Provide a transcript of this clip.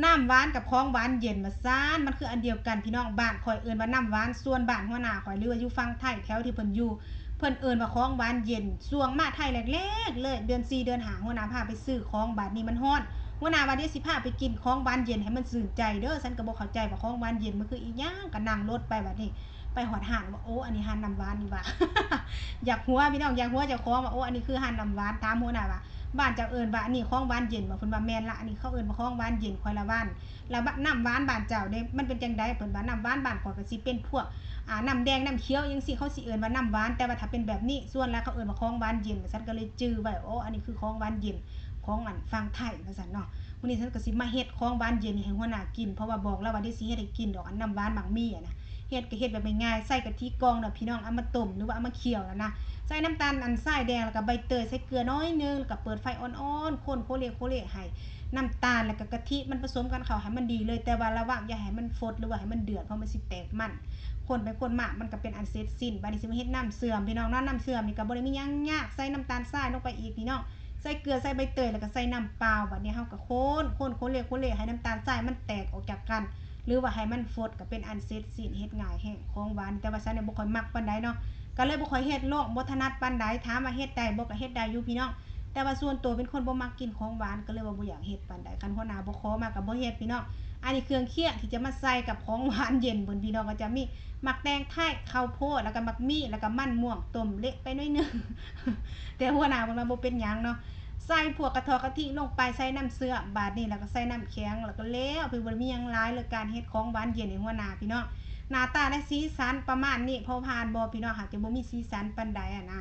ນ້ຳຫວານກັບຂອງຫວານເຢັນວ່າຊັ້ນ ມັນຄືອັນດຽວກັນພີ່ນ້ອງ. ບ້ານຂ້ອຍເອີ້ນວ່ານ້ຳຫວານ ສ່ວນບ້ານຫົວໜ້າຂ້ອຍ ຫຼືວ່າຢູ່ຝັ່ງໄທ ແຖວທີ່ເພິ່ນຢູ່ ເພິ່ນເອີ້ນວ່າຂອງຫວານເຢັນ. ຊ່ວງມາໄທແລກໆເລີຍ ເດືອນສີ່ເດືອນຫ້າ ຫົວໜ້າພາໄປຊື້ຂອງ ບາດນີ້ມັນຮ້ອນ ຫົວໜ້າວ່າ ດຽວຊິພາໄປກິນຂອງຫວານເຢັນໃຫ້ມັນຊື່ນໃຈເດີ. ສັນກໍບໍ່ເຂົ້າໃຈວ່າຂອງຫວານເຢັນມັນຄືອີ່ຫຍັງ ກໍນັ່ງລົດໄປ ບາດນີ້ໄປຮອດຮ້ານວ່າ ໂອ້ ອັນນີ້ຮ້ານນ້ຳຫວານນີ້ຫວ່າ. ຢາກຫົວພີ່ນ້ອງ ຢາກຫົວເຈົ້າຂອງວ່າ ໂອ້ ອັນນີ້ຄືຮ້ານນ້ຳຫວານ. ຖາມຫົວໜ້າວ່າ ບ້ານເຈົ້າເອີ້ນວ່າອັນນີ້ຂອງຫວານເຢັນບໍ່? ເພິ່ນວ່າ ແມ່ນລະ ອັນນີ້ເຂົາເອີ້ນວ່າຂອງຫວານເຢັນ. ຂ້ອຍລະວ່າ ລະ ນ້ຳຫວານບ້ານເຈົ້າເດ ມັນເປັນຈັ່ງໃດ? ເພິ່ນວ່າ ນ້ຳຫວານບ້ານຂ້ອຍກໍຊິເປັນພວກ ອ່າ ນ້ຳແດງ ນ້ຳຂຽວ ຈັ່ງຊີ້ ເຂົາຊິເອີ້ນວ່ານ້ຳຫວານ ແຕ່ວ່າຖ້າເປັນແບບນີ້ ສ່ວນຫຼາຍເຂົາເອີ້ນວ່າຂອງຫວານເຢັນ. ສັນກໍເລີຍຈື່ໄວ້ ໂອ້ ອັນນີ້ຄືຂອງຫວານເຢັນຂອງອັນຝັ່ງໄທ ວ່າຊັ້ນເນາະ. ມື້ນີ້ສັນກໍຊິມາເຮັດຂອງຫວານເຢັນນີ້ໃຫ້ຫົວໜ້າກິນ ເພາະວ່າບອກລາວວ່າ ດຽວຊິເຮັດໃຫ້ກິນດອກ ອັນນ້ຳຫວານໝາກມີຫັ້ນນະ. ເຮັດກໍເຮັດແບບງ່າຍໆ ໃສ່ກະທິກ່ອງນະພີ່ນ້ອງ ເອົາມາຕົ້ມ ຫຼືວ່າເອົາມາຂ້ຽວນະນະ ໃສ່ນ້ຳຕານອັນຊາຍແດງ ແລ້ວກໍໃບເຕີຍ ໃສ່ເກືອໜ້ອຍໜຶ່ງ ແລ້ວກໍເປີດໄຟອ່ອນໆ ຄົນໂຄເລໂຄເລໃຫ້ນ້ຳຕານ ແລ້ວກໍກະທິມັນປະສົມກັນເຂົ້າໃຫ້ມັນດີເລີຍ. ແຕ່ວ່າລະວັງຢ່າໃຫ້ມັນຟົດ ຫຼືວ່າໃຫ້ມັນເດືອດ ເພາະມັນຊິແຕກມັນ. ຄົນໄປຄົນມາ ມັນກໍເປັນອັນເສັດສິ້ນ. ບາດນີ້ຊິມາເຮັດນ້ຳເຊື່ອມພີ່ນ້ອງເນາະ. ນ້ຳເຊື່ອມນີ້ກໍບໍ່ໄດ້ມີຫຍັງຍາກ ໃສ່ນ້ຳຕານຊາຍລົງໄປອີກພີ່ນ້ອງ ໃສ່ເກືອ ໃສ່ໃບເຕີຍ ແລ້ວກໍໃສ່ນ້ຳເປົ່າ. ບາດນີ້ເຮົາກໍຄົນ ຄົນໂຄເລໂຄເລໃຫ້ນ້ຳຕານຊາຍມັນແຕກອອກຈາກກັນ ຫຼືວ່າໃຫ້ມັນຟົດ ກໍເປັນອັນເສັດສິ້ນ. ເຮັດງ່າຍແຮງຂອງຫວານ ແຕ່ວ່າສັນນີ້ບໍ່ຄ່ອຍມັກປານໃດເນາະ ກໍເລີຍບໍ່ຄ່ອຍເຮັດ ລອງບໍ່ຖະໜັດປານໃດ. ຖາມວ່າເຮັດໄດ້ບໍ່? ກໍເຮັດໄດ້ຢູ່ພີ່ນ້ອງ ແຕ່ວ່າສ່ວນຕົວເປັນຄົນບໍ່ມັກກິນຂອງຫວານ ກໍເລີຍວ່າບໍ່ຢາກເຮັດປານໃດ. ຄັນຫົວໜ້າບໍ່ຂໍມາກໍບໍ່ເຮັດພີ່ນ້ອງ. ອັນນີ້ເຄື່ອງຄຽງທີ່ຈະມາໃສ່ກັບຂອງຫວານເຢັນເພິ່ນພີ່ນ້ອງ ກໍຈະມີໝາກແຕງໄທ ເຂົ້າໂພດ ແລ້ວກໍໝາກມີ້ ແລ້ວກໍມັນມ່ວງຕົ້ມເລະໄປໜ້ອຍໜຶ່ງ ແຕ່ຫົວໜ້າເພິ່ນວ່າບໍ່ເປັນຫຍັງເນາະ. ໃສ່ພວກກະເທາະກະທິລົງໄປ ໃສ່ນ້ຳເຊື່ອມ ບາດນີ້ແລ້ວກໍໃສ່ນ້ຳແຂງ ແລ້ວກໍແລ້ວ. ເພິ່ນບໍ່ໄດ້ມີຫຍັງຫຼາຍເລີຍ ການເຮັດຂອງຫວານເຢັນໃຫ້ຫົວໜ້າພີ່ນ້ອງ. ໜ້າຕາ ແລະ ສີສັນປະມານນີ້ ພໍຜ່ານບໍ່ພີ່ນ້ອງ? ຫາກຈະບໍ່ມີສີສັນປານໃດຫັ້ນນະ.